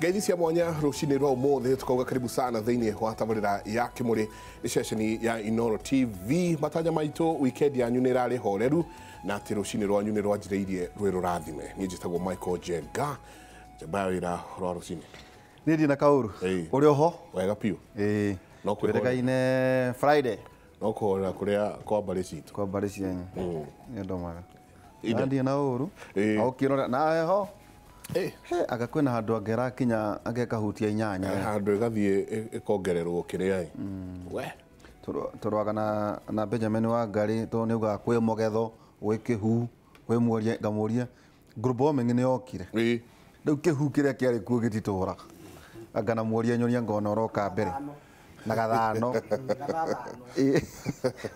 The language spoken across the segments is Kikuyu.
Ngeithi cia mwanya rucini rwa umuthi tukauga karibu sana thiini wa tabarira ya Kimuri ni ceceni ya Inoro TV. Matanya maitu weekend yanyu ni irari horeru na ati rucini rwanyu ni rwanjireirie rwi rurathime. Ni njitagwo Michael Njenga njamba wira rwa rucini. Ni ndina kauru uri oho wega piu. No kwirekaine Friday no kuhorera kuria kwa mbari citu kwa mbari cianyu ni ndomaga ndi na uru aukirora na heho aga kwina handu angera kinya angekahutia inyanya handu igathie ikongererwo kiria we turwaga na Benjamin wa Ngari to ni ugaga kwi mugetho gwi kihu kwi muoria ngamuria global warming ni yokire riu kihu kiria kiari kuo gitituraga anga na muoria nyoria ngona uroka mbere na gathano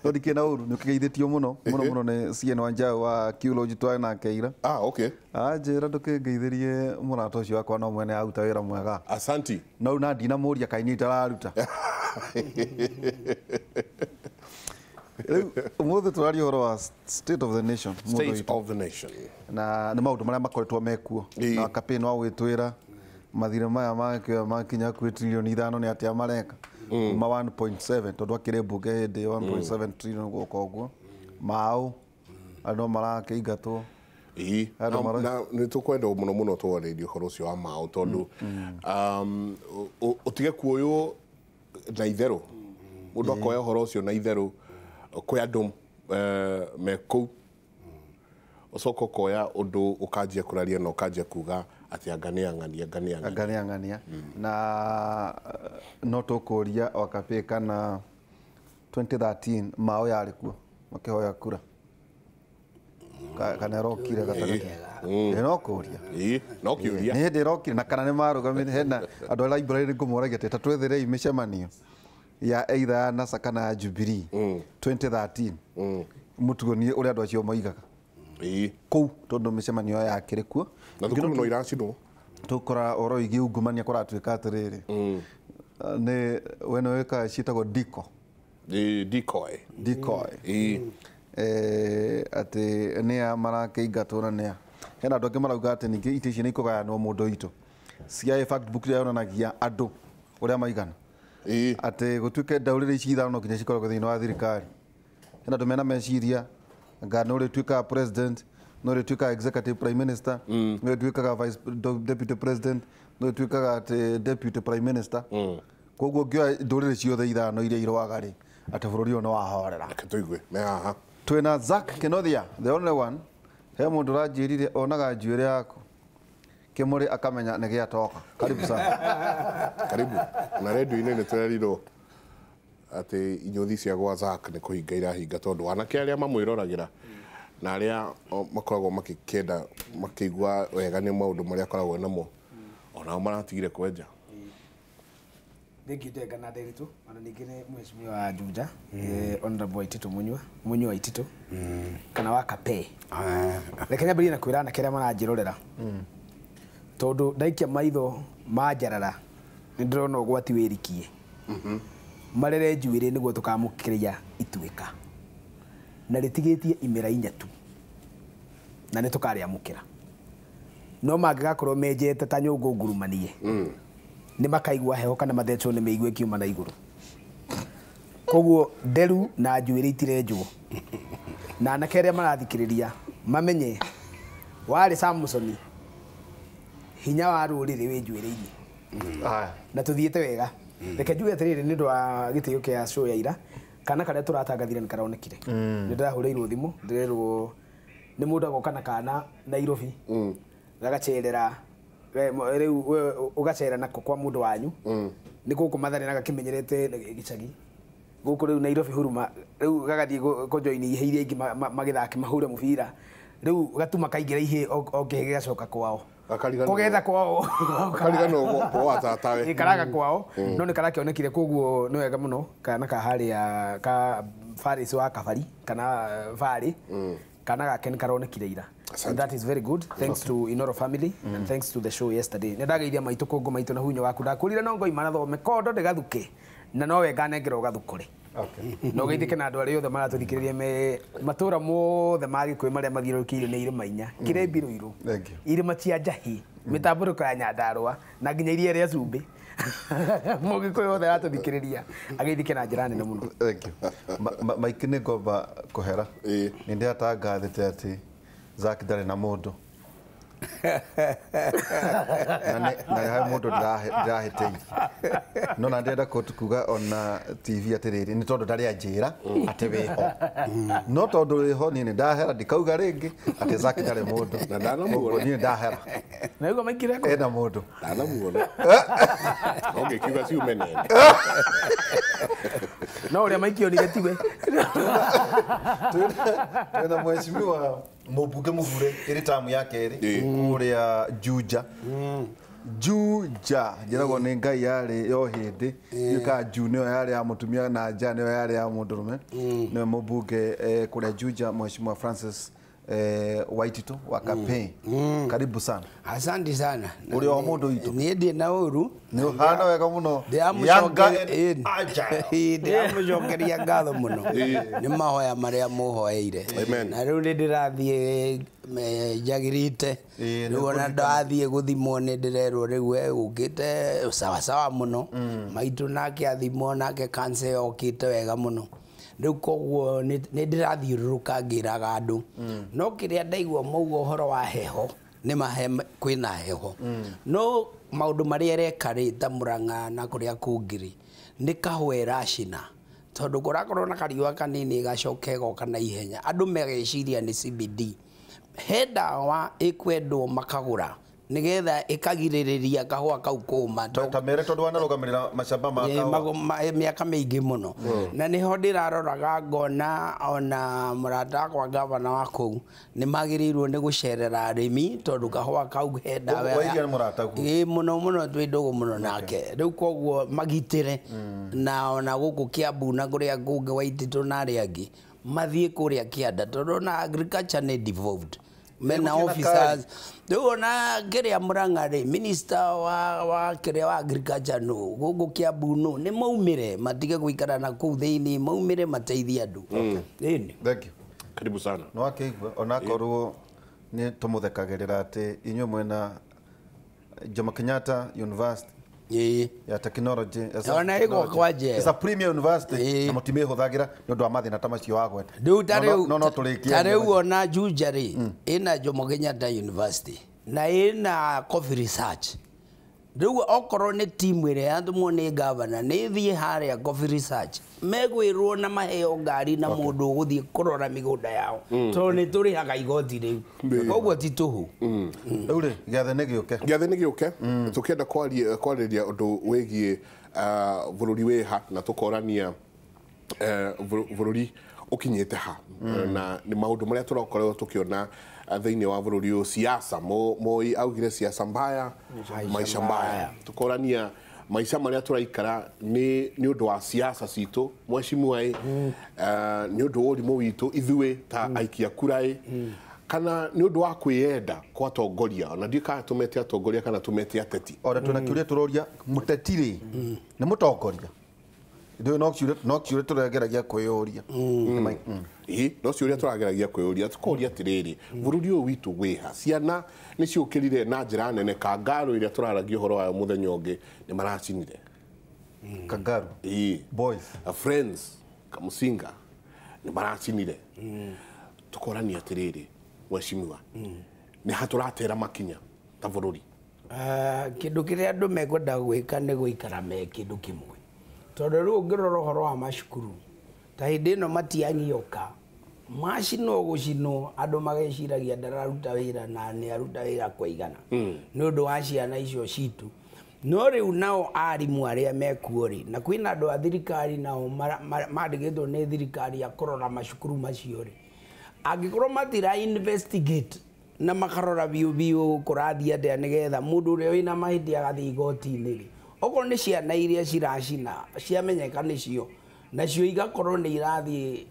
no ndikina uru ni ukigeithitio muno muno muno ni CN Wanjau wa Kiuloji twa nake ira. Ah, okay. Anjira ndukingeithirie murata ucio wakwa no mwene aruta wira mwega. Asanti. No na ndina muria kai ni itararuta. Riu umuthi turaria uhoro wa state of the nation. State of the nation. Na ni maundu maria makoretwo mekuo na campaign wa gwitwira mathire maya makinya kwi trilioni 5 ni atia mareka ma 1.7 tondu akire bunge hindi 1.7 trillion guka uguo mau andu marakĩingatwo. Na nĩ tũkwenda mũno mũno twarĩrie ũhoro ũcio wa mau tondu ũtige kuoywo na itherũ mũndũ akoya ũhoro ũcio na itherũ kwĩ andũ me kũu ũcoka ũkoya ũndũ ũkanjia kũraria na ũkanjia kuga ati angania ngania angania angania ngania na no tukuria wakape kana 2013 mao yari kuo makihoya kura kana rokire gatagati no kuria no kiuria ni hindi rokire na kana ni marugamire hena andu a library ngumuragia ta twetherei micemanio ya either ya NASA kana ya Jubilee 2013 mutugonie uria andu acio moigaga kuu tondu micemanio yakire kuo na thukuru no iracinwo tukora oro igi ungumania kuratuika atiriri ni we no wika ciitagwo diko decoy decoy ati nia marakĩingatwo na nia hena andu angi marauga ati ningi itĩ ici nĩ ikũgayanwo mũndũ witũ CIA fact book yonanagia andũ ũrĩa maigana atĩ gũtuĩke ndaũrĩrĩ ici ithano no nginya cikoragwo thĩinĩ wa thirikari. Hena andũ mena meciria nga no rĩtuĩkaga president, no rĩtuĩkaga executive prime minister, no rĩtuĩkaga vice deputy president, no rĩtuĩkaga atĩ deputy prime minister. Koguo ngĩoya ndũrĩrĩ ciothe ithano iria irũaga rĩ atĩ bũrũri ũyũ nĩ wahorera. Reke tũigue me haha. Twĩna Zack Kinothia the only one. He mũndũ ũranjĩrire onaga njuĩrĩ yaku Kimuri akamenya nĩ gĩatoka. Karibu sana. Karibu. Na redio-inĩ nĩ tũrerirwo atĩ inyũthi cia gwa Zack nĩ kũhinga irahinga tondũ anake arĩa mamwĩroragĩra na arĩa makoragwo makĩkenda makĩigua wega nĩ maũndũ marĩa akoragwo namo onao maratigire kwenja. Thank you Njenga na Nderitu ona ningĩ nĩ mheshimiwa wa Juja Honorable Waititu Munyua Munyua Waititu kana wa Kapee. Reke nyambĩrĩrie na kwĩra anake arĩa maranjĩrorera tondu ndaikia maitho ma njarara nĩ ndĩrona ũgwati wĩrikie marere njuĩrĩ nĩguo tũkamũkĩria ituĩka na rĩtigĩtie imera inya tu na nĩ tũkarĩamũkĩra no mangĩgakorwo menjete ta nyũngũ ngurumanie nĩ makaigua heho kana mathecwo nĩ mĩigua ĩkiuma na igũrũ. Koguo nderu na njuĩrĩ itirenjwo na anake arĩa marathikĩrĩria mamenye warĩ Samsoni hinya wa rũrĩrĩ wĩ njuĩrĩ-inĩ na tũthiĩte wega. Reke njuge atĩrĩrĩ nĩ ũndũ wa gĩtĩo kĩa show ya ira kana karĩa tũratangathire nĩ karonekire. Nĩ ndĩrahũrĩirwo thimũ ndĩrerwo nĩ mũndũ agoka na kana Nairobi gagacerera rĩu ũgacera nako kwa mũndũ wanyu nĩ gũkũ Mathare na gakĩmenyerete gĩcagi gũkũ rĩu Nairobi huruma rĩu gagathiĩ kũjoini ihĩ iria ingĩ magĩthake mahũre mũbira rĩu gatuma kaingĩra ihĩ o kĩhĩ gĩgacoka kwao kogetha kwao kariganwo kwa tatawe ikaraga kwao no nĩ karakĩonekire koguo nĩ wega mũno kana ka harĩa ka Faris wa Kabari kana Fari kana gake nĩ karonekire ira. And that is very good. Thanks to Inoro family and thanks to the show yesterday. Nĩ ndageithia maitũ kũngũ maitũ na hunyo waku ndakwĩrire no ngoi marathome kondo ndĩgathuke na nowe nganengera ũgathukũre. No geithike na andũ arĩa othe maratũthikĩrĩria me matũra mothe ma Gĩkũyũ marĩa mathiũrũrũkĩirio nĩ irĩma inya Kĩrembi Rũirũ, irĩma cia Njahĩ Mĩtambũrũko ya Nyandarũa na nginya iria rĩa cumbĩ. Mũgĩkũyũ wothe aratũthikĩrĩria ageithĩke na njĩra nene mũno. Thank you. Mike nĩ ngomba kũhera. Nĩ ndĩratangathĩte atĩ Zack ndarĩ na mũndũ. Na harĩ mũndũ ndĩrahĩtĩirie. No na ndĩrenda kuga ona TV atĩrĩrĩ, nĩ tondũ ndarĩ anjĩra atĩ wĩho. No tondũ wĩho niĩ nĩ ndahera ndikauga rĩngĩ atĩ Zack ndarĩ mũndũ. Na ndanamuona. Niĩ ndahera. Na ũguo maikire kũ? Ena mũndũ. Ndanamuona. Ũngĩkiuga ciume nene. No ũrĩa maikionire tiwe. Twĩna mheshimiwa mũmbunge mũthure ĩrĩ tamu ya kerĩ kũrĩa Juja. Juja njĩragwo nĩ Ngai yarĩ yo hĩndĩ ĩka Ju nĩyo yarĩ ya mũtumia na Nja nĩyo yarĩ ya mũndũrũme. Nĩwe mũmbunge kũrĩa Juja, Mheshimiwa Francis Waitito wa Kapee. Karibu sana. Asante sana. Ũrĩ o mũndũ witũ. Niĩ ndĩ na ũru. Nĩ ũhana wega mũno. Ndĩramũcokeria ngatho mũno nĩ mahoya marĩa mũhoeire. Na rĩu nĩ ndĩrathiĩ njagĩrĩte. Rĩu ona ndathiĩ gũthimwo nĩ ndĩrerwo rĩu we ũkĩte sawasawa mũno. Maitũ nake athimwo nake cancer yokĩte wega mũno. Rĩu koguo nĩ ndĩrathiũrũrũka ngĩraga andũ. No kĩrĩa ndaigua mauga ũhoro wa heho nĩ mahe kwĩna heho. No maũndũ marĩa ĩreka rĩ ta Murang'a na kũrĩa kũngĩ rĩ nĩ kahũa ĩracina. Tondũ kũrakorwo na kariũa kanini ĩgacoka ĩgoka na ihenya. Andũ mageciria nĩ CBD. He ndawa ĩkwendwo makagũra nĩgetha ĩkagirĩrĩria kahũa kau kũma. Ta mere tondũ wanarũgamĩrĩra macamba ma kahũa. Mĩaka mĩingĩ mũno. Na nĩho ndĩraroraga ngona ona mũrata wakwa gavana wa kũu nĩ magĩrĩirwo nĩ gũcerera arĩmi tondũ kahũa kau he ndawa. Wairia nĩ mũrataguo. Ĩĩ mũno mũno twĩ ndũgũ mũno nake. Rĩu koguo magitĩre na ona gũkũ Kiambu na kũrĩa kũngĩ Waititũ na arĩa angĩ mathiĩ kũrĩa kĩanda tondũ ona agriculture nĩ devolved. Mena officers rĩu ona kĩrĩa Murang'a rĩ minister wa kĩrĩa wa agriculture no gũkũ Kiambu no nĩ maumĩre matige gũikara na kũu thĩinĩ maumĩre mateithie andũ. Ĩni. Thank you. Karibu sana. No akĩigua onakorwo nĩ tũmũthekagĩrĩra atĩ inyuĩ mwena Jomo Kenyatta University ya technology. Ona ĩgo kwa nje. It's a premier university na mũtimĩhũthagĩra nĩ ũndũ wa mathĩna ta macio wagweta. Rĩu ta rĩu no tũrĩkie. Ta rĩu ona Juja rĩ ĩna Jomo Kenyatta University na ĩna coffee research. Rĩu okorwo nĩ timu ĩrĩa yatũmwo nĩ gavana nĩ ĩthiĩ harĩa coffee research megwĩrwo na maheo ngari na mũndũ ũgũthiĩ kũrora mĩgũnda yao tondũ nĩ tũrĩhaga igoti rĩu koguo ti tũhũ. Rĩu rĩ gĩathĩ nĩ gĩũke. Gĩathĩ nĩ gĩũke. Tũkĩenda kwarĩria ũndũ wĩgiĩ bũrũri wĩha na tũkorania bũrũri ũkinyĩte ha na nĩ maũndũ marĩa tũrakorwo tũkĩona thĩinĩ wa bũrũri ũyũ siasa. Moi augire siasa mbaya maisha mbaya. Tũkorania maica marĩa tũraikara nĩ ũndũ wa siasa citũ mheshimiwa ĩ nĩ ũndũ wa ũrimũ witũ ithuĩ ta aikia kura ĩ kana nĩ ũndũ wa kwĩyenda kwa atongoria ona ndiũĩ kana tũmete atongoria kana tũmete ateti. Ona twĩna kĩũria tũroria mũteti rĩ nĩ mũtongoria? Ithuĩ no kĩũria tũrageragia kwĩyũria. Ĩĩ no ciũria tũrageragia kwĩyũria tũkoria atĩrĩrĩ bũrũri ũyũ witũ wĩha ciana nĩ ciũkĩrire na njĩra nene kangarũ ĩrĩa tũraragia ũhoro wayo mũthenya ũngĩ nĩ maracinire. Kangarũ? Ĩĩ. Boys. Friends Kamusinga nĩ maracinire. Tũkorania atĩrĩrĩ mheshimiwa nĩ ha tũratera makinya ta bũrũri? Kĩndũ kĩrĩa andũ mekwenda gwĩka nĩ gũikara me kĩndũ kĩmwe tondũ rĩu ũngĩrora ũhoro wa macukuru ta hĩndĩ ĩno matiang'ioka macinwo gũcinwo andũ mageciragia ndararuta wĩra na nĩ aruta wĩra kũigana nĩ ũndũ wa ciana icio citũ. No rĩu nao arimũ arĩa mekuo rĩ na kwĩna andũ a thirikari nao mandĩkĩtwo nĩ thirikari ya kũrora macukuru macio rĩ angĩkorwo matira investigate na makarora biũ biũ kũrathiĩ atĩa nĩgetha mũndũ ũrĩa wĩna mahĩtia agathiĩ igoti-inĩ rĩ okorwo nĩ ciana iria ciracina ciamenyeka nĩcio nacio igakorwo nĩ irathiĩ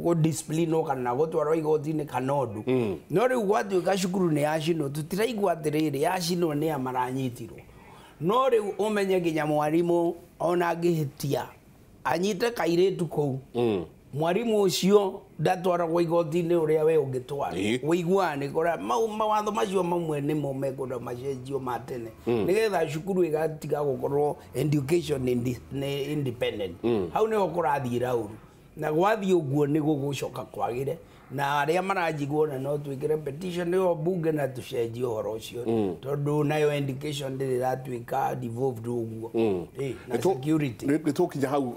gũ-disciplinwo kana gũtwarwo igoti-inĩ kana ũndũ. No rĩu gwatuĩka cukuru nĩ yacinwo tũtiraigua atĩrĩrĩ yacinwo nĩ a maranyitirwo. No rĩu ũmenye nginya mwarimũ ona angĩhĩtia anyite kairĩtu kũu Mwarimu ucio ndatwaragwo igoti-inĩ ũrĩa we ũngĩtwara wĩiguane kũrĩa mawatho macio mamwe nĩmo mekwenda macenjio ma tene nĩgetha cukuru ĩgatiga gũkorwo education nĩ independent. Hau nĩho kũrathiĩra ũru na gwathiĩ ũguo nĩ gũgũcoka kwagĩre na arĩa maranjigua na no twĩkĩre petition ĩyo bunge na tũcenjie ũhoro ũcio tondũ nayo education ndĩrĩ ĩratuĩka devolved ũguo na security. Nĩ tũkinya hau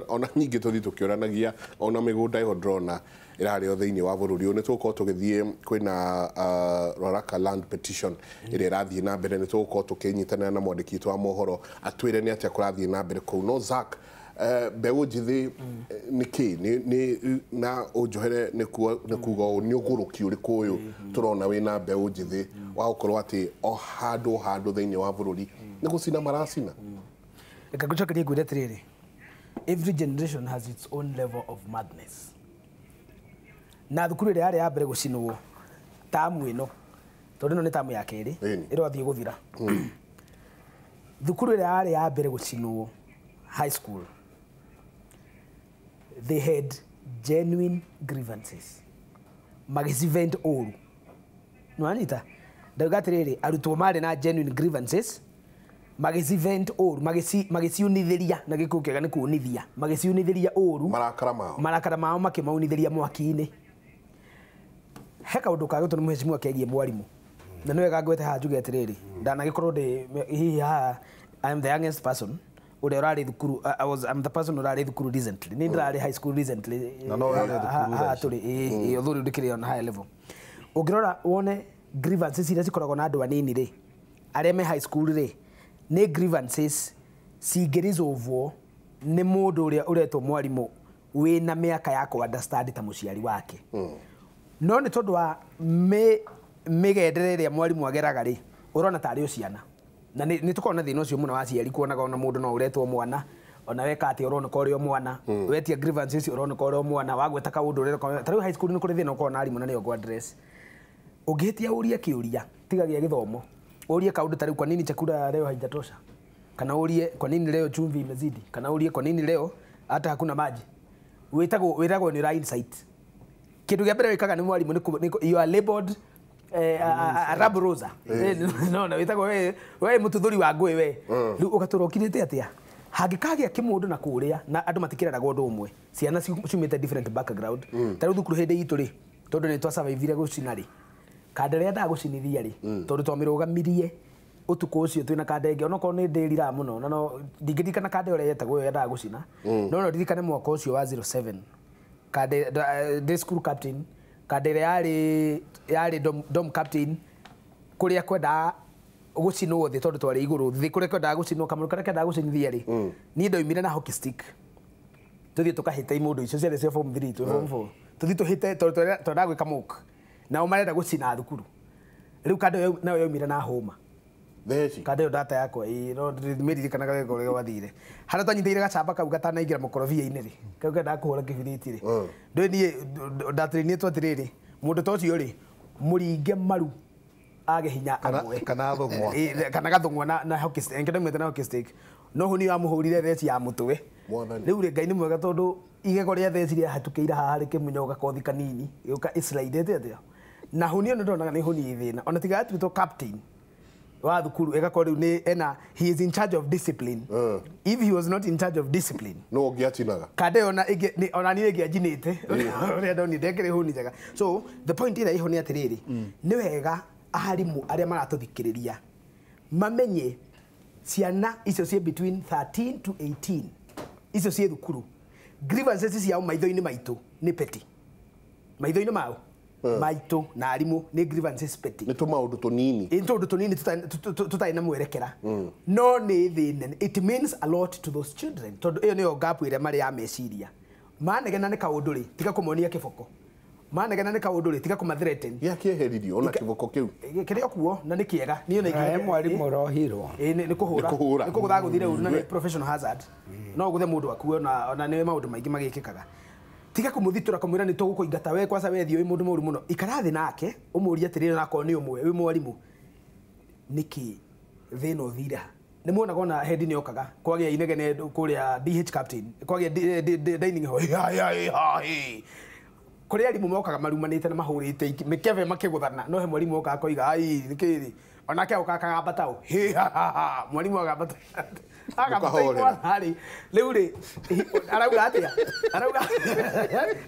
ona nyingĩ tũthiĩ tũkĩũranagia ona mĩgũnda ĩyo ndĩrona ĩrarĩo thĩinĩ wa bũrũri ũyũ. Nĩ tũgũkorwo tũgĩthiĩ kwĩna Ruaraka land petition ĩrĩa ĩrathiĩ na mbere. Nĩ tũgũkorwo tũkĩnyitanĩra na mwandĩki witũ wa mohoro atwĩre nĩ atĩa kũrathiĩ na mbere kũu. No Zack, mbeũ njĩthĩ nĩ kĩ na ũnjohere nĩ kuga ũũ nĩ ũgũrũki ũrĩkũ ũyũ tũrona wĩna mbeũ njĩthĩ wa gũkorwo atĩ o handũ handũ thĩinĩ wa bũrũri nĩ gũcina maracina? Reke ngũcokerie ngwĩre atĩrĩrĩ, every generation has its own level of madness. Na thukuru ĩrĩa yarĩ ya mbere gũcinwo tamu ĩno, tondũ ĩno nĩ tamu ya kerĩ ĩrathiĩ gũthira. Thukuru ĩrĩa yarĩ ya mbere gũcinwo high school, they had genuine grievances magĩcivent ũru. Nĩwanyita? Ndauga atĩrĩrĩ, arutwo marĩ na genuine grievances magĩcivent ũru, magĩciunithĩria na gĩkũyũ kĩega nĩ kuunithia, magĩciunithĩria ũru marakara mao makĩmaunithĩria mwaki-inĩ. He kaũndũ kagĩtwo nĩ mheshimiwa kegiĩ mwarimũ na nĩ wega ngwete haha njuge atĩrĩrĩ, ndanagĩkorwo ndĩ hihi haha I am the youngest person ũrĩa ũrarĩ thukuru. I'm the person ũrarĩ thukuru recently. Nĩ ndĩrarĩ high school recently. Na no ũrarĩ thukuru haha tũrĩ ĩ ũthuri ndĩkĩrĩ on high level. Ũngĩrora wone grievances iria cikoragwo na andũ anini rĩ, arĩa me high school rĩ, nĩ grievances cingĩresolvwo nĩ mũndũ ũrĩa ũretwo mwarimũ wĩna mĩaka ya kũ understand ta mũciari wake. No nĩ tondũ wa mĩgendere ĩrĩa mwarimũ ageraga rĩ, ũrona tarĩ o ciana. Na nĩ tũkoragwo na thĩna ũcio mũno wa aciari kuonaga ona mũndũ no ũretwo mwana ona weka atĩa ũroneka ũrĩ o mwana, wetia grievances ũroneka ũrĩ o mwana, wagweta kaũndũ ũroneka. Ta rĩu high school nĩ kũrĩ thĩna ũkoragwo na arimũ na nĩyo ngũ address. Ũngĩhĩtia ũrie kĩũria tiga gĩa gĩthomo, ũrie kaũndũ ta rĩu kwa nini chakula leo haijatosha, kana ũrie kwa nini leo chumvi imezidi, kana ũrie kwa nini leo hata hakuna maji, wĩtagwo wĩragwo nĩ ũra insight. Kĩndũ kĩa mbere wĩkaga nĩ mwarimũ nĩ you are labeled a rab rosa. No na wĩtagwo we mũtuthũri wa ngũĩ we. Rĩu ũgatũra ũkirĩte atĩa hangĩkagĩa kĩmũndũ na kũrĩa na andũ matikĩreraga ũndũ ũmwe, ciana ciumĩte different background. Ta rĩu thukuru hĩndĩ itũ rĩ, tondũ nĩ twasurvivire gũcina rĩ, kanda ĩrĩa yendaga gũcinithia rĩ, tondũ twamĩrũgamirie ũtukũ ũcio twĩna kanda ĩngĩ, onokorwo nĩ ndĩriraga mũno na no ndingĩririkana kanda ĩrĩa yetagwo ĩyo yendaga gũcina, no ndirikane mwaka ũcio wa 07 kanda day school captain, kanda ĩrĩa yarĩ dom captain, kũrĩa kwendaga gũcinwo thĩ tondũ twarĩ igũrũ thĩ, kũrĩa kwendaga gũcinwo kamũndũ karĩa kendaga gũcinithia rĩ, niĩ ndoimire na hockey stick tũthiĩ tũkahĩte imũndũ icio ciarĩ cia form 3 twĩ form 4 tũthiĩ tũhĩte tondũ twendaga gwĩka mock nao marenda gũcina thukuru. Rĩu kanda ĩyo nayo yaumire na hũma kanda ĩyo data yakwa no mĩririkanaga wega ũrĩa gwathire. Harĩa twanyitĩire gacamba kau gatanaingĩra mũkorobia-inĩ rĩ, kau kendaga kũhũra kĩbiriti rĩ, ndũĩ niĩ ndatĩrĩinĩtwo atĩrĩrĩ, mũndũ ta ũcio rĩ mũringe maru age hinya agwe kana thũng'wa kana gathũng'wa na hockey stick, ndaumĩte na hockey stick, no hũni yamũhũrire theci ya mũtwe. Rĩu rĩ Ngai nĩ mwega tondũ igego rĩa theci rĩahatũkĩire haha rĩkĩmunya gakothi kanini gĩũka ĩslidĩte atĩa na hũni ĩyo nĩndonaga nĩ hũni ĩ thĩna ona tiga atuĩtwo captain wa thukuru ĩgakorwo rĩu nĩ ena he is in charge of discipline. If he was not in charge of discipline no ũngĩatinaga kanda ĩyo ona niĩ ĩngĩanjinĩte ũrĩa ndonire ndekĩrĩ hũni njega. So the point ĩrĩa ĩho nĩ atĩrĩrĩ, nĩ wega arimũ arĩa maratũthikĩrĩria mamenye ciana icio ciĩ between 13 to 18 icio ciĩ thukuru, grievances ciao maitho-inĩ maitũ nĩ petty, maitho-inĩ mao maitũ na arimũ nĩ grievances petty, nĩ tũmaũndũ tũnini, nĩ tũũndũ tũnini tũtarĩ na mwerekera, no nĩ thĩ nene. It means a lot to those children tondũ ĩyo nĩyo gap ĩrĩa marĩ ya meciria. Manegena nĩ kaũndũ rĩ, tiga kũmonia kĩboko, manegena nĩ kaũndũ rĩ, tiga kũmathreaten. Gĩakĩeheririo ona kĩboko kĩu kĩrĩ o kuo na nĩ kĩega. Niĩ ona ingĩ mwarimũ ũrohirwo nĩ kũhũra nĩ kũgũtha gũthire ũru na nĩ professional hazard, no ũgũthe mũndũ akue ona nĩ maũndũ maingĩ magĩkĩkaga. Tiga kũmũthitũra kũmwĩra nĩ tũgũkũingata we kwaca we thiĩ wĩ mũndũ mũũru mũno. Ikara thĩ nake ũmũrie atĩrĩrĩ, onakorwo nĩ ũmwe wĩ mwarimũ, nĩkĩ thĩna ũthire ha? Nĩ muonaga ona head nĩ okaga kwagĩa inegene kũrĩa DH captain kwagĩa dining hall kũrĩa arimũ mokaga marumanĩte na mahũrĩte mĩkebe makĩgũthana no he mwarimũ okaga akoiga ai nĩkĩrĩ onake oka akagamba tau mwarimũ agamba agamba rĩu rĩ arauga atĩa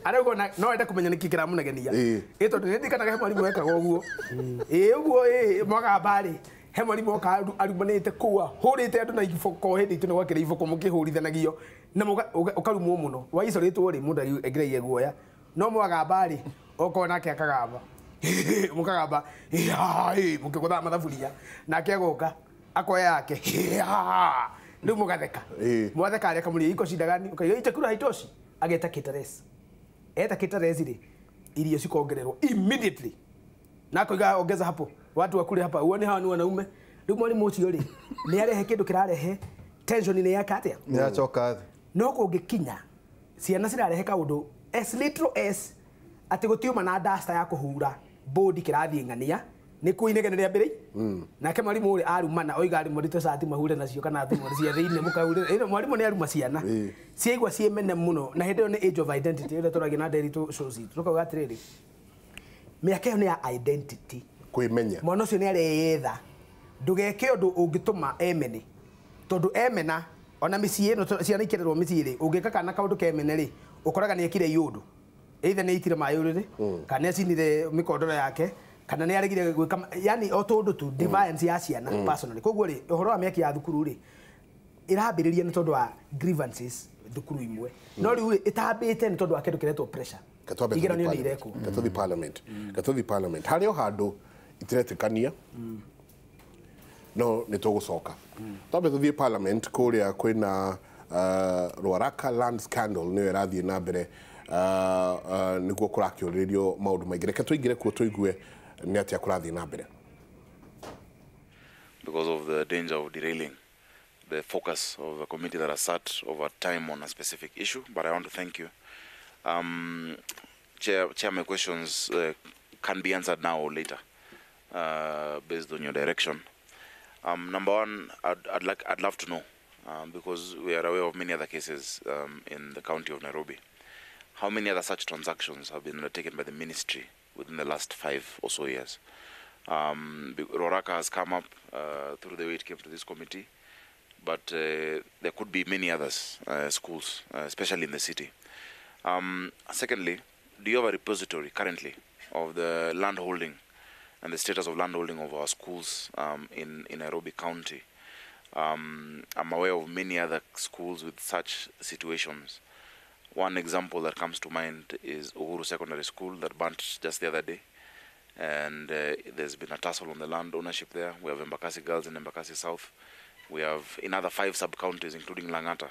arauga ona no ende kũmenya nĩkĩ kĩramũnegenia ĩ tondũ nĩ ndirikanaga he mwarimũ ekaga ũguo ĩ ũguo ĩ mwagamba rĩ he mwarimũ oka arumanĩte kũu ahũrĩte andũ na iboko hĩndĩ itũ nĩ gwakĩrĩ iboko mũkĩhũrithanagio na ũkarumwo mũno waicorĩtwo rĩ mũndũ aingĩragia guoya no mwagamba rĩ okorwo nake akagamba mũkagamba mũkĩgũthaga mathaburia nake agoka akoya yake rĩu mũgatheka mwatheka arĩa akamũria iko shida gani ũkaiga chakula haitoshi ageta caterers eta caterers rĩ irio cikongererwo immediately na akoiga ongeza hapo watu wakule hapa uone hawa ni wanaume rĩu mwarimũ ũcio rĩ nĩ arehe kĩndũ kĩrarehe tension nĩ yaka atĩa nĩ yacoka thĩ no kũngĩkinya ciana cirarehe kaũndũ as little as atĩ gũtiuma na duster ya kũhura bodi kĩrathiĩ ng'ania nĩ kũu inegene rĩa mbere nake mwarimũ ũrĩ arumana oiga arimũ ritũ cati mahure nacio kana thimũ cia thĩinĩ mũkahure ĩno mwarimũ nĩ aruma ciana ciaigua ciĩ mene mũno na hĩndĩ ĩyo nĩ age of identity ĩrĩa tũragia na Nderitu shows itũ tũkauga atĩrĩrĩ mĩaka ĩyo nĩ ya identity kwĩmenya mwana ũcio nĩ areyetha ndũgeke ũndũ ũngĩtũma emene tondũ emena ona mĩciĩ ĩno ciana ikererwo mĩciĩ rĩ ũngĩka kana kaũndũ kemene rĩ ũkoraga nĩ ekire iũndũ either nĩ aitire maĩ ũrĩrĩ kana nĩ acinire mĩkondoro yake kana nĩ aregire gwĩka yani o tũndũ tu defiance ya ciana personally koguo rĩ ũhoro wa mĩaki ya thukuru rĩ ĩrambĩrĩria nĩ tondũ wa grievances thukuru imwe no rĩu rĩ ĩtambĩte nĩ tondũ wa kĩndũ kĩretwo pressure igeranio nĩ irekwo gatũthi parliament gatũthi parliament harĩ o handũ itiretĩkania no nĩ tũgũcoka twambe tũthiĩ parliament kũrĩa kwĩna Ruaraka land scandal nĩyo ĩrathiĩ na mbere nĩguo kũrakĩũrĩrĩrio maũndũ maingĩ reke tũingĩre kuo tũigue nĩ atĩa kũrathiĩ na mbere. Because of the danger of derailing the focus of a committee that has sat over time on a specific issue, but I want to thank you. Chair, my questions can be answered now or later, based on your direction. Number one, I'd love to know, because we are aware of many other cases in the county of Nairobi. How many other such transactions have been undertaken by the ministry within the last 5 or so years? Ruaraka has come up through the way it came to this committee, but there could be many others schools, especially in the city. Secondly, do you have a repository currently of the land holding and the status of land holding of our schools in Nairobi County? I'm aware of many other schools with such situations. One example that comes to mind is Uhuru Secondary School that burnt just the other day. And there's been a tussle on the land ownership there. We have Embakasi Girls in Embakasi South. We have in other 5 sub-counties, including Langata,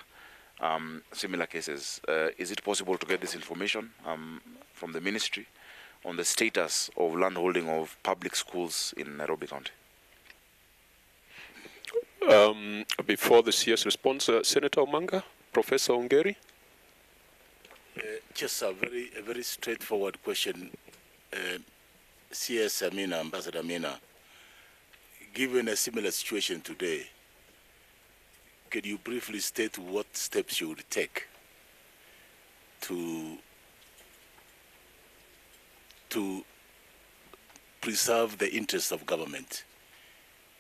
similar cases. Is it possible to get this information from the ministry on the status of land holding of public schools in Nairobi County? Before the CS response, Senator Omanga, Professor Ongeri. Just a very straightforward question. CS Amina, Ambassador Amina, given a similar situation today, could you briefly state what steps you would take to preserve the interests of government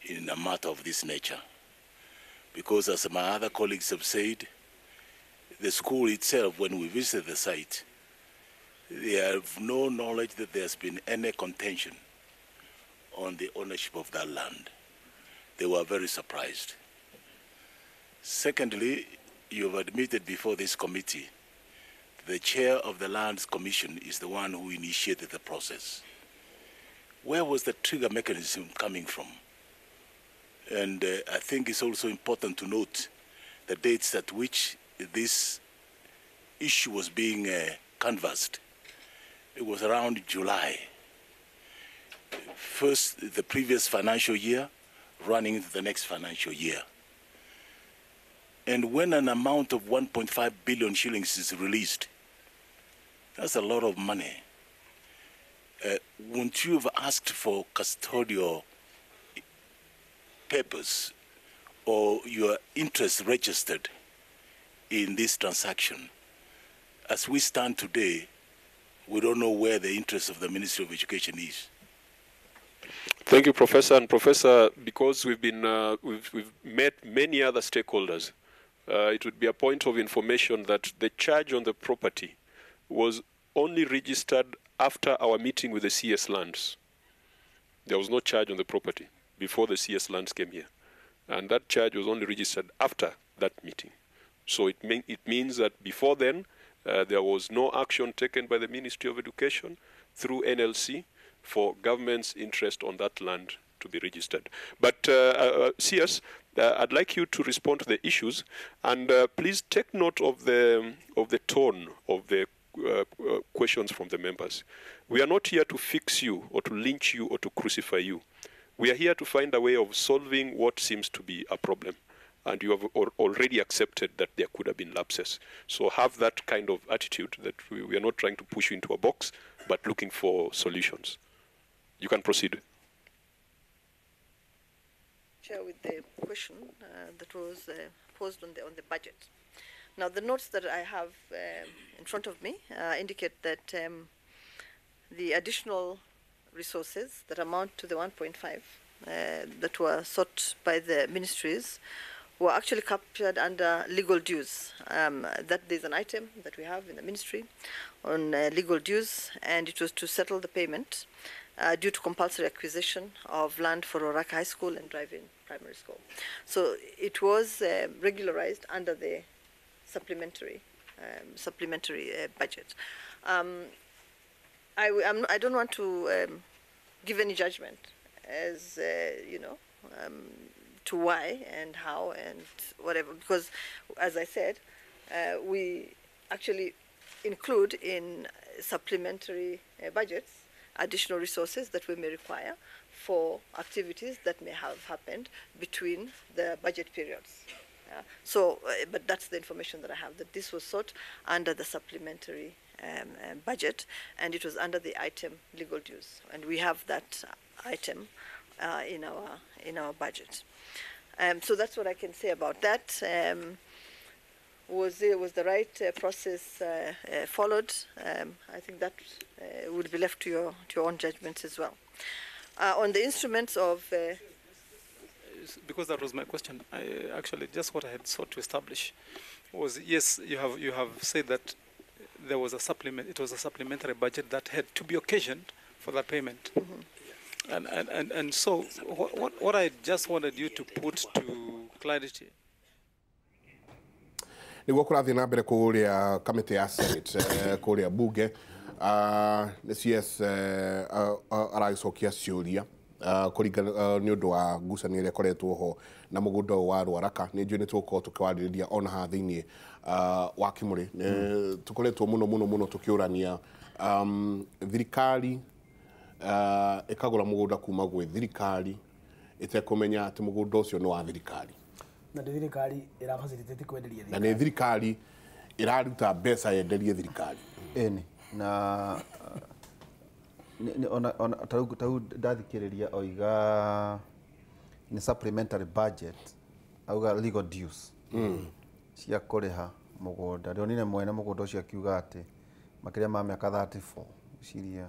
in a matter of this nature? Because as my other colleagues have said, the school itself, when we visited the site, they have no knowledge that there's been any contention on the ownership of that land. They were very surprised. Secondly, you have admitted before this committee, the chair of the Lands Commission is the one who initiated the process. Where was the trigger mechanism coming from? And I think it's also important to note the dates at which this issue was being canvassed. It was around July. First, the previous financial year, running into the next financial year. And when an amount of 1.5 billion shillings is released, that's a lot of money. Wouldn't you have asked for custodial papers or your interest registered in this transaction. As we stand today, we don't know where the interest of the Ministry of Education is. Thank you, Professor. And Professor, because we've been we've met many other stakeholders, it would be a point of information that the charge on the property was only registered after our meeting with the CS Lands. There was no charge on the property before the CS Lands came here, and that charge was only registered after that meeting. So it means that before then, there was no action taken by the Ministry of Education through NLC for government's interest on that land to be registered. But CS, I'd like you to respond to the issues, and please take note of the tone of the questions from the members. We are not here to fix you or to lynch you or to crucify you. We are here to find a way of solving what seems to be a problem. And you have already accepted that there could have been lapses. So have that kind of attitude that we are not trying to push you into a box, but looking for solutions. You can proceed. Chair, with the question that was posed on the budget. Now, the notes that I have in front of me indicate that the additional resources that amount to the 1.5 that were sought by the ministries were actually captured under legal dues. That there's an item that we have in the ministry on legal dues, and it was to settle the payment due to compulsory acquisition of land for Ruaraka High School and Drive-In Primary School. So it was regularized under the supplementary budget. I don't want to give any judgment as, you know, to why and how and whatever, because, as I said, we actually include in supplementary budgets additional resources that we may require for activities that may have happened between the budget periods. So, but that's the information that I have, that this was sought under the supplementary budget, and it was under the item legal dues, and we have that item in our budget. So that's what I can say about that. Was the right process followed? I think that would be left to your own judgments as well. On the instruments of because that was my question. I actually just what I had sought to establish was, yes, you have said that there was a supplement. It was a supplementary budget that had to be occasioned for that payment. Mm-hmm. And so what I just wanted you to put to clarity. Niguo kurathie na mbere kuria kamiti ya Senate kuria bunge CS aragicokia ciuria kuringana ni undu wa ngucanio iria ikoretwo ho na mugunda wa Ruaraka. Ni njui ni tugukorwo tukiwaririria ona haha thiini wa Kimuri. Tukoretwo muno muno muno tukiurania thirikari ikagura mugunda kuma gwi thirikari itekumenya ati mugunda ucio ni wa thirikari, na nĩ thirikari ira facilitate kwenderia thirikari, na nĩ thirikari iraruta mbeca yenderie thirikari. Eni na ona tau ndathikiriria oiga ni supplementary budget auga legal dues cia kuriha mugunda. Ndionire mwene mugunda ucio akiuga ati makiria ma miaka 34 ciria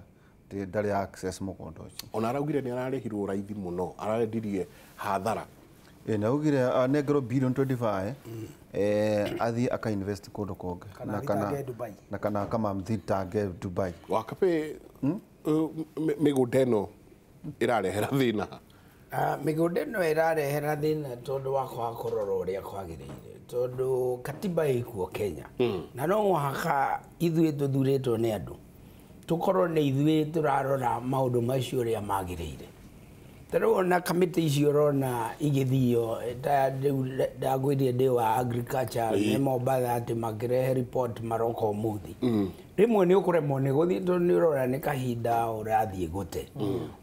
ndari access mugunda ucio. Ona araugire ni ararihirwo raithi muno, ararendirie hathara. Na ugire anengerwo billion 25 athi aka invest kundu kungi na kana akamamthitange Dubai. Wakape migunda ino irarehera thina. Migunda ino irarehera thina tondu wa kwaga kurora uria kwagiriire, tondu katiba ikuo Kenya na no muhaka ithuĩ tũthurĩtwo nĩ andũ tukorwo nĩ ithuĩ tũrarora maũndũ macio ũrĩa magĩrĩire. Tarĩu ona kamĩtĩ icio ũrona igĩthio ta rĩu ndagwĩrire ndĩ wa agriculture nĩ Mombatha atĩ makĩrehe report maroka ũmũthĩ. Rĩmwe nĩ ũkũremwo nĩ gũthiĩ tondũ nĩ ũrora nĩ kahinda ũrathiĩ gũte.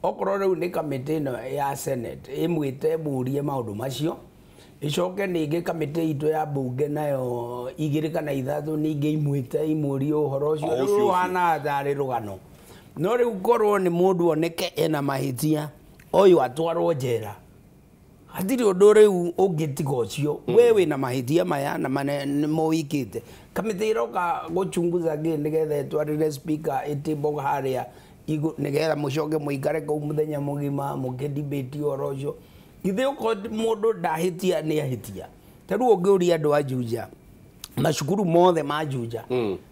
Okorwo rĩu nĩ kamĩtĩ ĩno ya Senate ĩmwĩte mũrie maũndũ macio, icoke ningĩ kamĩtĩ itũ ya bunge nayo igĩrĩ kana ithatũ ningĩ imwĩte imũrie ũhoro ũcio rĩu ũhana tarĩ rũgano. No rĩu korwo nĩ mũndũ oneke ena mahĩtia ũyũ atwarwo njera, Hatirĩ ũndũ rĩu ũngĩtiga ũcio. We wĩna mahĩtia maya na nĩmo wĩkĩte. Kamĩtĩ ĩroka gũchunguza ngĩ nĩgetha ĩtwarĩre speaker ĩtĩmbo harĩa nĩgetha mũcoke mũikare kũu mũthenya mũgima mũkĩdebate ũhoro ũcio. Githĩ okorwo mũndũ ndahĩtia nĩ ahĩtia. Ta rĩu ũngĩũria andũ a Juja, macukuru mothe ma Juja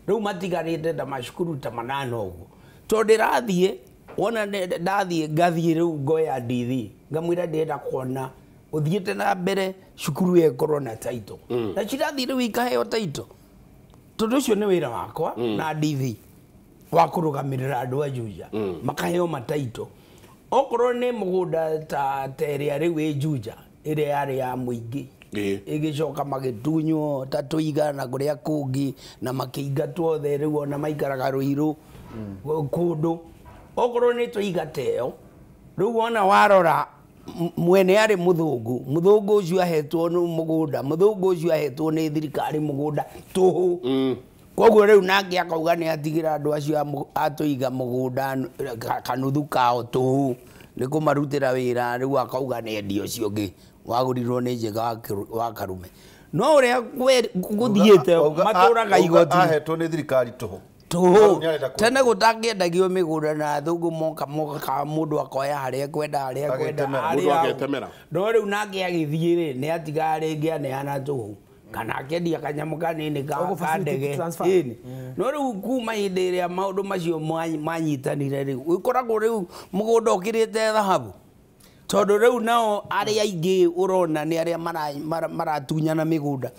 rĩu matigarĩte ta macukuru ta manana ũguo. Tondũ ndĩrathiĩ wona ndathiĩ ngathiĩ rĩu ngoya ndithi ngamwĩra ndĩrenda kuona ũthiĩte na mbere cukuru ĩyo ĩkorwo na title. Na cirathiĩ rĩu ikaheo title. Tondũ ũcio nĩ wĩra wakwa na ndithi wa kũrũgamĩrĩra andũ a Juja makaheo mataito. Okorwo nĩ mũgũnda ta ĩrĩa rĩu ĩ Juja ĩrĩa yarĩ ya mũingĩ ĩgĩcoka magĩtunywo ta Tũiga na kũrĩa kũngĩ na makĩingatwo othe rĩu ona maikaraga Rũirũ kũndũ. Okorwo nĩ Tũiga ta ĩyo rĩu wona warora mwene arĩ mũthũngũ, mũthũngũ ũcio ahetwo nĩ mũgũnda, mũthũngũ ũcio ahetwo nĩ thirikari mũgũnda tũhũ. Koguo rĩu nake akauga nĩ atigĩra andũ acio a Tũiga mũgũnda kanuthu kao tũhũ nĩ kũmarutĩra wĩra rĩu akauga nĩ endia ũcio ũngĩ wagũrirwo nĩ Njega wa Karume. No ũrĩa gũthiĩte matũraga igoti ahetwo nĩ thirikari tũhũ. Tũhũ tene gũtangĩendagio mĩgũnda na athũngũ moka moka mũndũ akoya harĩa ekwenda harĩa ekwenda harĩa. No rĩu nake agĩthiĩ rĩ nĩ atigaga rĩngĩ aneana tũhũ kana akendia kanyamũ kanini ka ndege. No rĩu kuma hĩndĩ ĩrĩa maũndũ macio manyitanire rĩu ũkoragwo rĩu mũgũnda ũkĩrĩte thahabu. Tondũ rĩu nao arĩa aingĩ ũrona nĩ arĩa maratunyana mĩgũnda.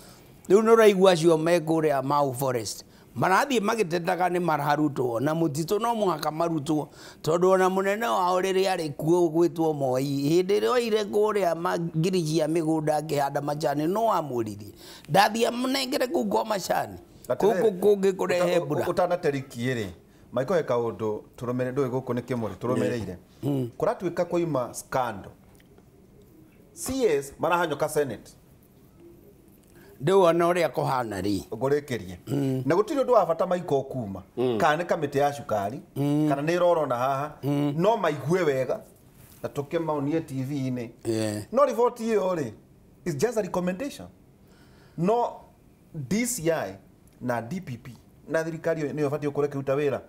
Rĩu nĩ ũraigua acio me kũrĩa Mau Forest marathiĩ magĩtetaga nĩ mararutwo na mũtitũ no mũhaka marutwo tondũ ona mũnene wao rĩrĩa arĩ kuo gwĩtwo Moi hĩndĩ ĩrĩa oire kũrĩa ngiri cia mĩgũnda akĩhanda macani no amũririe ndathiĩ amũnengere kũu kwa macani kũkũ kũngĩ kũrehe mbura. Ũtanaterikie rĩ Michael he kaũndũ tũrũmĩrĩire ndũĩ gũkũ nĩ kĩmũrĩ tũrũmĩrĩire kũratuĩka kũima scandal CS marahanyũka Senate ndĩu ona ũrĩa kũhana rĩ ngũrĩkĩrie na gũtirĩ ũndũ wa bata Michael kuma kana nĩ kamĩtĩ ya cukari kana nĩ ĩrorona haha no maigue wega na tũkĩmaonie TV-inĩ. No riboti ĩyo rĩ is just a recommendation. No DCI na DPP na thirikari nĩyo ĩbatiĩ gũkorwo ĩkĩruta wĩra.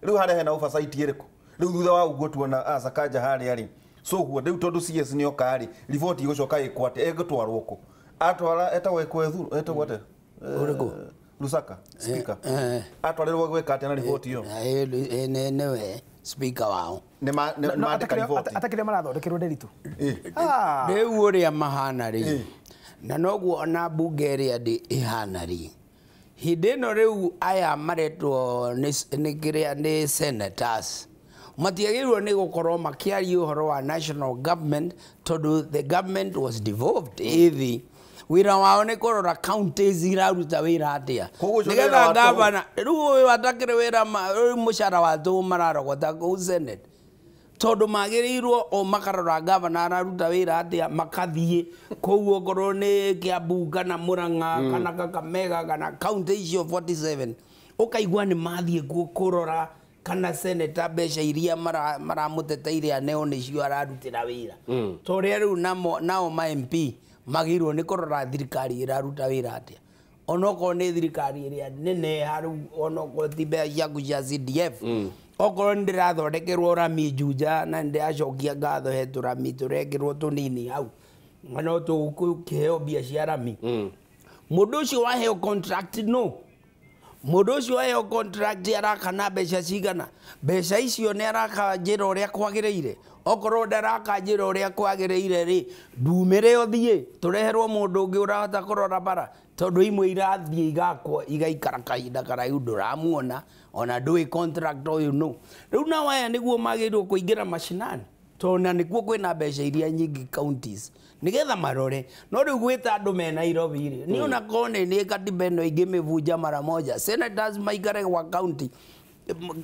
Rĩu harĩa hena oversight ĩrĩkũ? Rĩu thutha wa ũguo tuona Sakaja harĩa rĩ so ũguo rĩu tondũ CS nĩoka rĩ riboti ĩgũcoka ĩkwo atĩa ĩgũtwarwo kũ? Atwara etagwo Ekwethuru etagwo atĩa Ũrĩkũ? Lusaka speaker atwarĩrwo gwĩka atĩa na riboti ĩyo? Nĩwe speaker wao nĩ mandĩka riboti atakĩrĩa marathondekerwo Nderitu. Rĩu ũrĩa mahana rĩ na noguo ona mbunge ĩrĩa ĩhana rĩ hĩndĩ ĩno rĩu aya maretwo nĩ kĩrĩa nĩ senators matiagĩrĩirwo nĩ gũkorwo makĩaria ũhoro wa national government tondũ the government was devolved ĩthĩ wĩra wao nĩ kũrora counties iraruta wĩra atĩa nĩgetha gavana rĩu ũyũ atakĩrĩ wĩra rĩu mũcara wa tũhũ mararogota kũu Senate tondũ magĩrĩirwo o makarora gavana araruta wĩra atĩa makathiĩ kũu okorwo nĩ Kiambu kana Murang'a kana Kakamega kana county icio 47 ũkaigua nĩ mathiĩ kuo kũrora kana senator mbeca iria maramũteteire aneo nĩcio ararutĩra wĩra. To ũrĩa rĩu nao ma MP magĩrĩirwo nĩ kũrora thirikari ĩraruta wĩra atĩa onokorwo nĩ thirikari ĩrĩa nene rĩu onokorwo ti mbeca ciaku cia CDF okorwo nĩ ndĩrathondekerwo rami Juja na nĩndĩracokia ngatho he tũrami tũrekĩrwo tũnini hau na no tũkĩheo mbia cia rami. Mũndũ ũcio waheo contract no mũndũ ũcio waheo contract araka na mbeca cigana mbeca icio nĩ araka njĩra ũrĩa kwagĩrĩire okorwo ndaraka njĩra ũrĩa kwagĩrĩire rĩ ndumĩre ũthiĩ tũreherwo mũndũ ũngĩ ũrahota kũrora bara tondũ imwe irathiĩ igakwo igaikara kahinda karaihu ndũramuona ona ndũĩ contract ũyũ no. Rĩu nao aya nĩguo magĩrĩirwo kũingĩra macinani tondũ na nĩkuo kwĩna mbeca iria nyingĩ counties nĩgetha marore. No rĩu gwĩta andũ me Nairobi rĩ niĩ ona korwo nĩ katiba ĩno ingĩmĩbunja mara moja senators maikare gwa county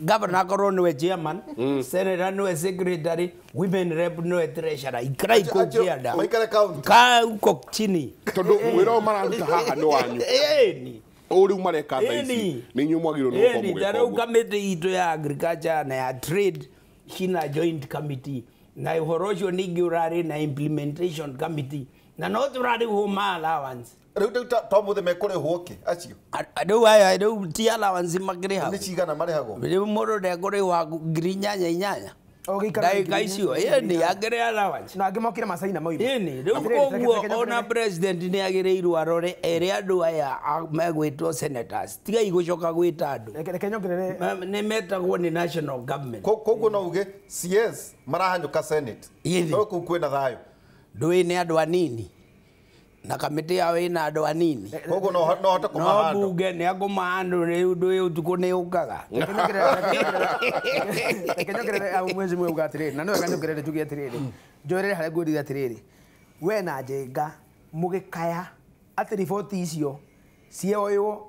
governor akorwo nĩwe chairman senator nĩwe secretary women rep nĩwe treasurer ikara iko kĩanda maikare county ka uko chini tondũ wĩra ũyũ mararuta haha nĩ wanyu. Ĩni o rĩu mareka thaa ici nĩ inyuĩ mwagĩrĩirwo nĩ gũkorwo mũgĩka ũguo. Rĩu kamĩtĩ itũ ya agriculture na ya trade cina joint committee Na ũhoro ũcio ningĩ ũrarĩ na implementation committee na no tũrarĩhwo ma allowance. Rĩu to mũthĩ mekũrĩhwo kĩ acio? Rĩu aya rĩu ti allowance makĩrĩhagwo. Nĩ cigana marĩhagwo? Rĩu mũndũ ndekũrĩhwa 8,800. Ndagĩka icio ĩni angĩrĩ allowance. Na angĩ mokire macaina moima. Ĩni rĩu koguo ona president nĩ agĩrĩirwo arore ere andũ aya megwĩtwo senators tigai gũcoka gwĩta andũ. Reke nyongerere nĩ metagwo nĩ national government. Koguo no uge CS marahanyũka senate. No kũu kwĩna thayũ. Ndũĩ nĩ andũ anini. Na kamĩtĩ yao ĩna andũ anini. Koguo no hote kũmahandũ. No bunge nĩ akũmahandũ rĩu ndũĩ ũtukũ nĩ ũkaga. Reke nyongerere au mwezi mwe uga atĩrĩrĩ na no wega nyongerere njuge atĩrĩrĩ njoerere harĩa ngwĩrire atĩrĩrĩ we na Njenga mũgĩkaya atĩ riboti icio cioywo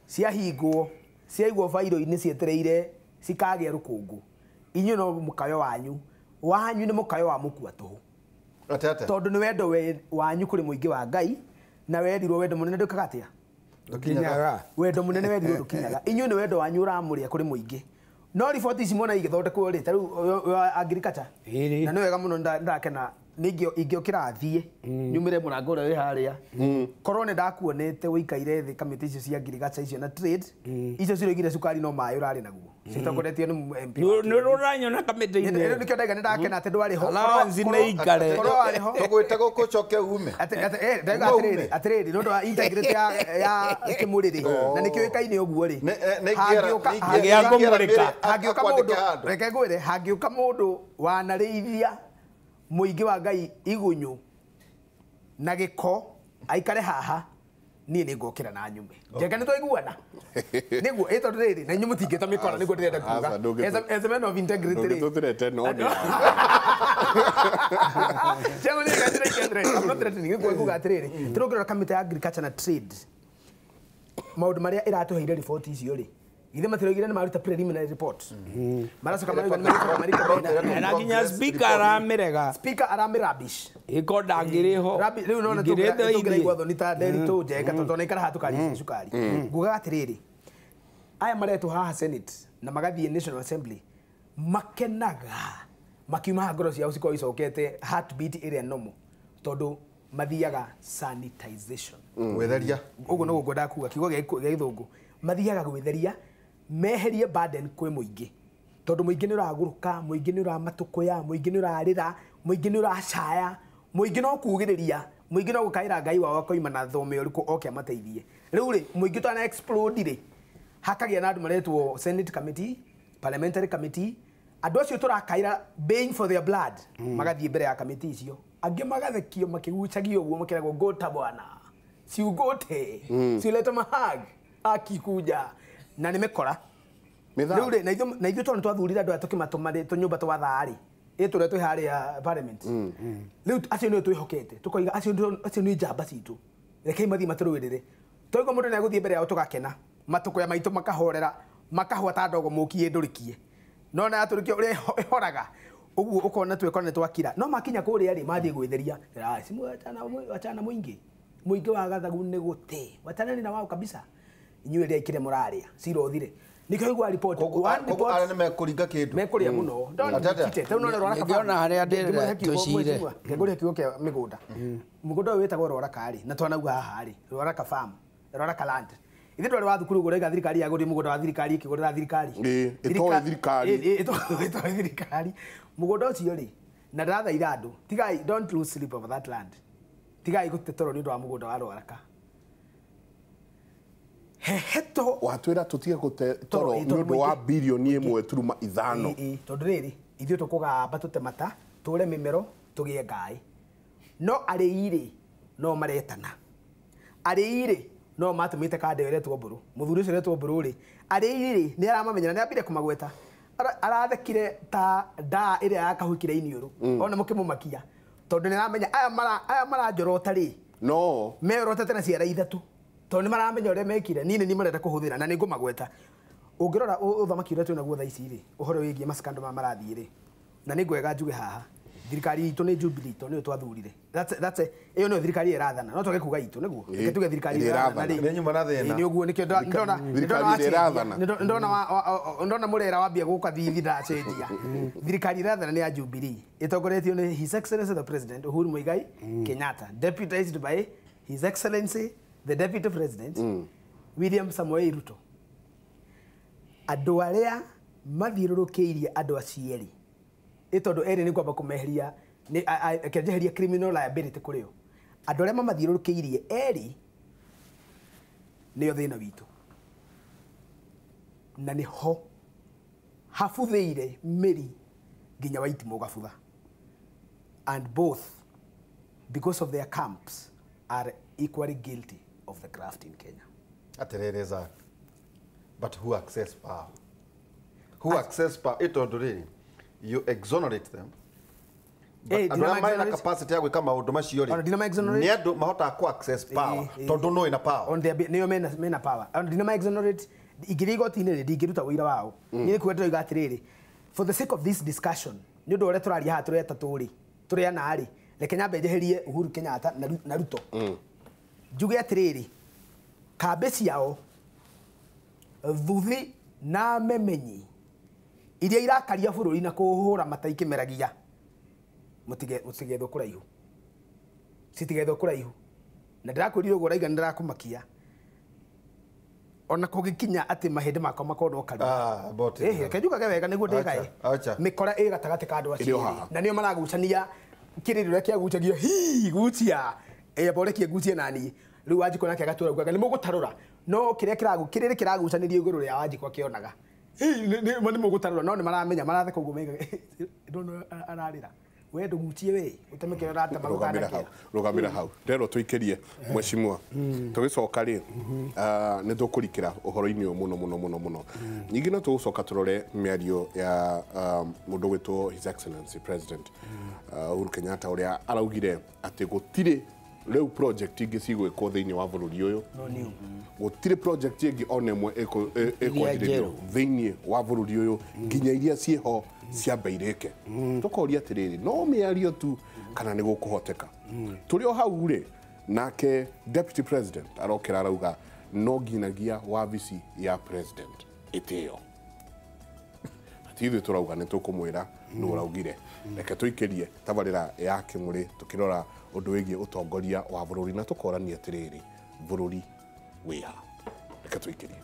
ciahingwo ciaigwo bairo-inĩ cietereire cikagĩa rũkũngũ inyuĩ no mũkayo wanyu nĩ mũkayo wa mũkua tũhũ. Tondũ nĩ wendo wanyu kũrĩ mũingĩ wa Ngai na werirwo wendo mũnene ndũkaga atĩa? Ndũkinyaga. Wendo mũnene werirwo ndũkinyaga. Inyuĩ nĩ wendo wanyu ũramũrĩa kũrĩ mũingĩ. No riboti ici mwona igĩthondekwo rĩ ta rĩu agriculture na nĩ wega mũno ndakena ingĩokĩra thiĩ nyumĩre mũrango ũrĩa wĩ harĩa korwo nĩ ndakuonete ũikaire thĩ kamĩtĩ icio cia agriculture icio na trade icio ciroigire cukari no maĩ ũrarĩ naguo citongoretio nĩ MP. Nĩ ũranyona kamĩtĩ-inĩ. Nĩkĩo ndaiga nĩ ndakena atĩ ndwarĩ ho. Allowance nĩ ikare. Korwo warĩ ho. Tũgwĩte gũkũ ũcoke ume. Ndaiga atĩrĩrĩ atĩrĩrĩ nĩ ũndũ wa integrity ya Kĩmũrĩ rĩ na nĩkĩũĩkaine ũguo rĩ. Hangĩũka mũndũ reke ngwĩre hangĩũka mũndũ wanarĩithia mũingĩ wa Ngai igunyũ na gĩko aikare haha niĩ nĩ ngokĩra na nyume. Njenga nĩ twaiguana nĩguo ĩ tondũ rĩrĩ na inyuĩ mũtingĩta mĩkora nĩguo ndĩrenda kuga as a man of integrity rĩ ndũngĩtũthirete no nĩ Njenga nĩ ngĩthirete I'm not threatening nĩguo kuga atĩrĩrĩ tũrũngĩrora kamĩtĩ ya agriculture na trade maũndũ marĩa ĩratũheire riboti icio rĩ ithe matiroigire nĩ maruta preliminary report maracoka marauga nĩ na nginya speaker aramĩrega speaker aramĩrabish ĩko ndangĩrĩ ho rĩu nona tũngĩraigua thoni ta Nderitu Njenga tondũ ona haha tũkaria cukari ngugaga atĩrĩrĩ aya maretwo haha senate na magathiĩ National Assembly makenaga makiuma haha ngoro ciao cikorwo icokete heartbeat ĩrĩa normal tondũ mathiaga sanitization gwetheria ũguo nĩguo ngwendaga kuga kiugo gĩa gĩthũngũ mathiaga gwĩtheria meherie burden kwĩ mũingĩ tondũ mũingĩ nĩ ũragũrũka mũingĩ nĩ ũramatũkũya mũingĩ nĩ ũrarĩra mũingĩ nĩ ũracaya mũingĩ no kugĩrĩria mũingĩ no gũkaĩra Ngai wao akoima na thome ũrĩkũ oke amateithie rĩu rĩ mũingĩ twana explode rĩ hakagĩa na andũ maretwo senate committee parliamentary committee andũ acio tũrakaĩra baying for their blood magathiĩ mbere ya committee icio angĩ magathekio makĩgucagio ũguo makĩragwo ngũta bwana siugote siulete mahag akikuja na nĩ mĩkora rĩu rĩ na ithuĩ tondũ twathurire andũ aya tũkĩmatũma tũnyũmba twa thaa rĩ ĩ tũrĩa twĩ harĩa parliament rĩu acio nĩo twĩhokete tũkoiga acio nĩ njamba citũ rekei mathiĩ matũrũĩrĩre twaigua mũndũ nĩ egũthiĩ mbere yao tũgakena matũkũya maitũ makahorera makahũa ta ndogo mũkiĩ ndũrĩkie no na yatũrĩkio ũrĩa ĩhoraga ũguo ũkona twekona nĩ twakira no makinya kũrĩa rĩ mathiĩ gwĩtheria wachana mũingĩ mũingĩ wa gathagu nĩ gũte wachanani na wao kabisa inyuĩ rĩa ikire mũrarĩa cira ũthire nikio igua report one report ara nĩ mekũringa kĩndũ mekũrĩa mũno ndona harĩa ndĩrenda tũcire ngĩgũrĩa kiugo kĩa mĩgũnda mũgũnda ũyũ wĩtagwo Rwaraka rĩ na twanauga haha rĩ Rwaraka farm Rwaraka land ithuĩ twarĩ wa thukuru ũguo thirikari yagũrire mũgũnda wa thirikari ĩkĩgũrĩra thirikari ĩtoĩ thirikari ĩtoĩ thirikari mũgũnda ũcio rĩ na ndĩrathaitha andũ tigai don't lose sleep over that land tigai gũte toro nĩ ũndũ wa mũgũnda wa Rwaraka heheto watwĩra tũtige gũte toro nĩ ũndũ wa birioni 1.5 tondũ rĩrĩ ithuĩ tũkũgamba tũtemata tũre mĩmero tũgĩe ngaĩ no arĩi rĩ no maretana arĩi rĩ no matũmĩte kande ĩretwo Mbũrũ mũthuri ũcio ũretwo Mbũrũ rĩ arĩi rĩ nĩ aramamenya na nĩ ambire kũmagweta arathekire ta ndaa ĩrĩa yakahukire iniũrũ ona mũkĩmũmakia tondũ nĩ aramenya aya maranjorota rĩ no meorotete na ciara ithatũ tondũ nĩ maramenya ũrĩa mekire niĩ nĩ niĩ marenda kũhũthĩra na nĩ ngũmagweta ũngĩrora ũthamaki ũrĩa twĩnaguo thaa ici rĩ ũhoro wĩgiĩ macikando maya marathiĩ rĩ na nĩ ngwega njuge haha Thirikari itũ nĩ Jubilee tondũ nĩyo twathurire. That's a ĩyo nĩyo thirikari ĩrathana. No twage kuga itũ nĩguo. Reke tuge thirikari ĩrathana rĩ. Nĩ nyuma na thĩna. Nĩ ũguo nĩkĩo ndona ndona mũrera wambia gũka thithi ndacenjia. Thirikari ĩrathana nĩ ya Jubilee. Ĩtongoretio nĩ His Excellency the President Uhuru Muigai Kenyatta, deputized by His Excellency the Deputy President William Samoei Ruto. Andũ arĩa mathiũrũrũkĩirie andũ acio erĩ ĩ tondũ erĩ nĩ kwamba kũmeheria nĩ kĩanjeheria criminal liability kũrĩ o. Andũ arĩa mamathiũrũrũkĩirie erĩ nĩo thĩna witũ, na nĩho habuthĩire mĩri nginya wa itimũ gabutha, and both because of their camps are equally guilty of the graft in Kenya. Atĩrĩrĩ Zack, but who access power? Who access power? Ĩtondũ rĩrĩ, you exonerate them. But andũ arĩa marĩ na capacity ya gwĩka maũndũ macio rĩ, nĩ andũ mahotaga ku access power tondũ no ĩna power. Nĩo mena power. Ona ndinama exonerate, ingĩthiĩ igoti-inĩ rĩ, ndingĩruta ũira wao. Niĩ nĩ kuga ndĩroiga atĩrĩrĩ, for the sake of this discussion, nĩ ũndũ ũrĩa tũraria haha tũrĩ atatũ rĩ, tũrĩ ana rĩ, reke nyambe njeherie Uhuru Kenyatta na Ruto. Njuge atĩrĩrĩ, kambĩ ciao thuthi na memenyi iria irakaria bũrũri na kũhũra mata ikĩmeragia, mũtigethwo kũraihu, citigethwo kũraihu. Na ndĩrakwĩrire ũguo ũraiga nĩ ndĩrakũmakia, ona kũngĩkinya atĩ mahĩndĩ makwa makorwo kanua. Reke njugage wega nĩguo ndĩgae. Mĩkora ĩ gatagatĩ ka andũ acio na nĩo maragucania kĩrĩrĩ ũrĩa kĩagucagia hi gucia ĩ borekie gucie nani rĩu Wanjikũ nake agatũra ugaga nĩ mũgũtarũra, no kĩrĩa kĩrĩrĩ kĩragucanĩrio igũrũ rĩa Wanjikũ akĩonaga nĩ mũgũtarũra, no nĩ maramenya maratheka ũguo maigaga ndona ararĩra we ndũgucie we ũteme kĩrĩa ũratema gũtanakĩra. Rũgamĩra hau nderwo tũikĩrie mheshimiwa, tũgĩcoka rĩ nĩ tũkũrikĩra ũhoro-inĩ ũyũ mũno mũno mũno mũno. Ningĩ no tũgũcoka tũrore mĩario ya mũndũ gwĩtwo His Excellency President Uhuru Kenyatta ũrĩa araugire atĩ gũtirĩ rĩu project ingĩ cigwĩkwo thĩinĩ wa bũrũri ũyũ, gũtirĩ project ĩngĩ ona ĩmwe ĩkwanjĩrĩrio thĩinĩ wa bũrũri ũyũ nginya iria ciĩho ciambe irĩke. Tũkoria atĩrĩrĩ, no mĩario tu kana nĩ gũkũhoteka? Tũrĩ o hau rĩ, nake Deputy President arokĩra arauga no nginyagia wabici ya President ĩtĩo. Ti ithuĩ tũrauga, nĩ tũkũmwĩra nũ ũraugire. Reke tũikĩrie tabarĩra ya Kĩmũrĩ tũkĩrora ũndũ wĩgiĩ ũtongoria wa bũrũri na tũkorania atĩrĩrĩ, bũrũri wĩha. Reke tũikĩrie.